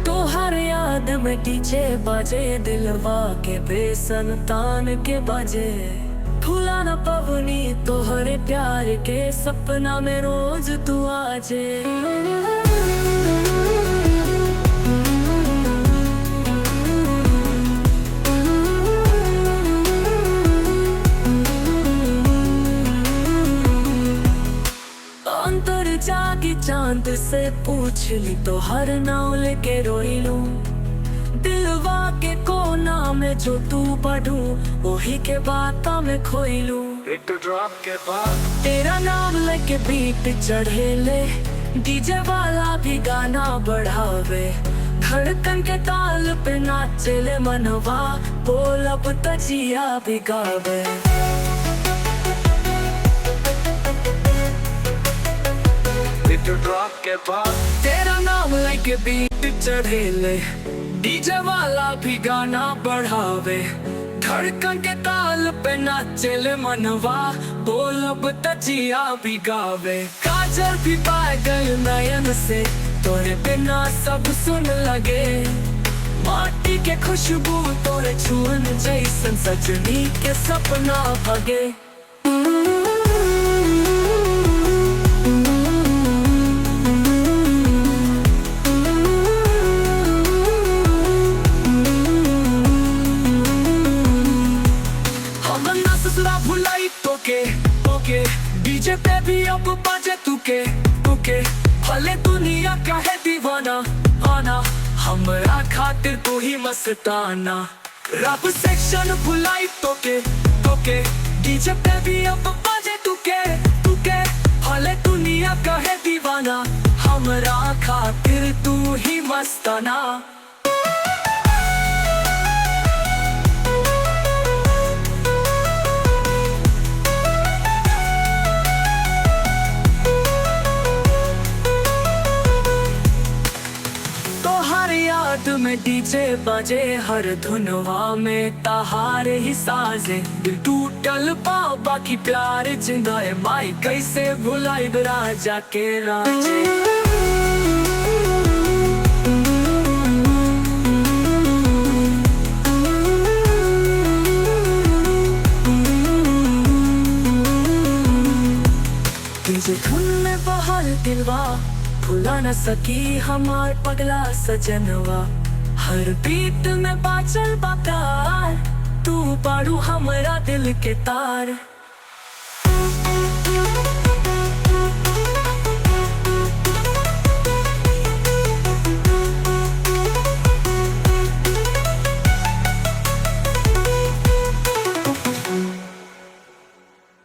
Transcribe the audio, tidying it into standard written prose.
तोहर याद में डीजे बजे, दिलवा के बेसन तान के बजे। भूला न पवनी तोहरे प्यार के, सपना में रोज तू आजे। अंतर जागी चांद से पूछ ली तो हर नाव लेके रोइलू। दिलवा के कोना में जो तू बढ़ू, वही के बाता में खोइलू। एक ड्रॉप के बाद तेरा नाम लेके बीट चढ़ेले, डीजे वाला भी गाना बढ़ावे। धड़कन के ताल पे नाचेले मनवा, बोल अब तजिया भी गावे। एक ड्रॉप के बाद तेरा नाम लेके बीट चढ़ेले, डीजे वाला भी गाना बढ़ावे। धड़कन के ताल पे नाचेले मनवा, बोल अब तजिया भी गावे। काजल भी पाए गए नयन से, तोरे बिना सब सुन लगे। माटी के खुशबू तोरे छुअन जैसन, सजनी के सपना भगे। हम ना ससुरा भुलाई तोके तोके, डीजे पे भी अब बाजे तुके तुके। भले दुनिया कहे दीवाना आना, हमरा खातिर तू ही मस्ताना। रब सेक्शन भुलाई तोके तोके, डीजे पे भी अब बाजे तुके तुके। भले दुनिया कहे दीवाना, हमरा खातिर तू ही मस्ताना। तोहर याद में डीजे बजे, हर धुनवा में तहार ही साजे। दिल टूटल पा बाकी प्यार जिंदा है, माई कैसे भुलाई राजा के राजे। तुझे धुन में बहल दिलवा, भुला न सकी हमार पगला सजनवा। हर बीत में बाचल बाकार, तू पाड़ू हमरा दिल के तार।